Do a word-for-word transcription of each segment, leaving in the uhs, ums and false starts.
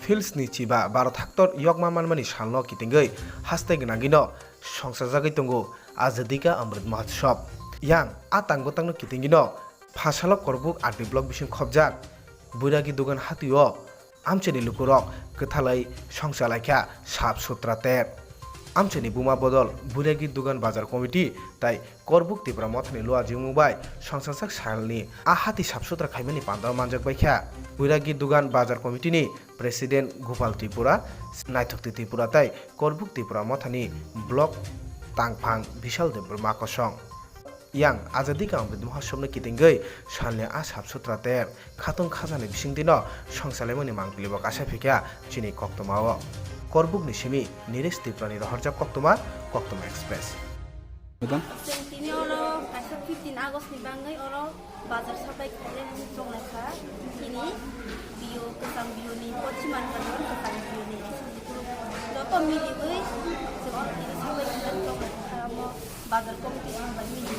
Thilsni chiba Bharat haktor yokma manmani salno kitingwi haste gwnangwino songchajagwi tongo Azadi Ka Amrit Mahotsav. Yang a tang bwtangno kitingwino Phasalo Korbuk R D block bising khopjak Buiragi Dugan hatio amchaini lukurok kwthalai songchalaikha sap sutra ter. Amchaini buma bodol Buiragi Dugan Bazar Committee tai Korbuk Tipra Mothani luajimung bai songchajak salni a hati sap sutra khaimani pandao manjak baikha. Buiragi Dugan Bazar Committee ni President Gopal Tripura, Naithokti Tripura tai Korbuk Tipra Mothani Block Tangphang Bishal Debbarma kosong. Yang Azadi Ka Amrit Mahotsav no kitingwi salni a sap sutra ter khatung khajani bisingtwino songchalaimani mangpili bo kaisa phikha chini koktwmao. Korbukni simi Niresh Tripurani rohorjak koktwma, Koktwma Express. Madam? Chwng tini oro kaisa fifteen August ni bangwi oro bazar sapai khainai hwnwi chonglai kha. Chini B O, kwcham B O ni pochimani bazar, kwcham B O ni S H G group joto miliwi chwng oro tini sapai khainai chonglai kha. Omo bazar committee song bai miliwi.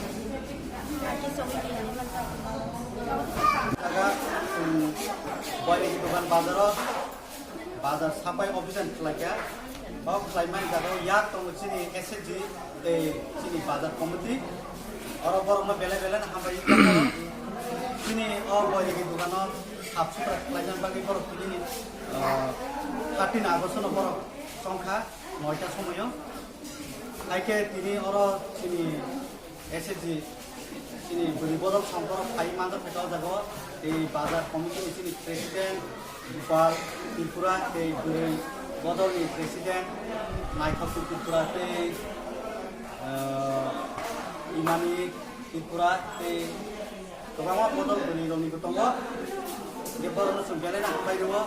Ati chongwi tini manjak. Jaga, um, Boiregi Dugan bazaro bazar sapai obhijan khlaikha. O khlaimani jaga o yak tongo chini S H G tei chini bazar committee. Oro borokno belai belai no hambai wngkha. Chini o Boiregi Dugano sap sutra khlaina bagwi borok tini, ah, thirteen August no borok chongkha noita somoyo. Haikhe tini oro chini S H G chini bwrwi bodol songkhoro phai manjak kha o jaga o. Tei bazar committee ni chini president Gopal Tripura tei bwrwi bodol ni president Naithok Tripura tei, ah, Imani Tripura tei kwbangma bodol bwrwi rok ni bo tongo. Je borok no chwng belai no hambai rwo.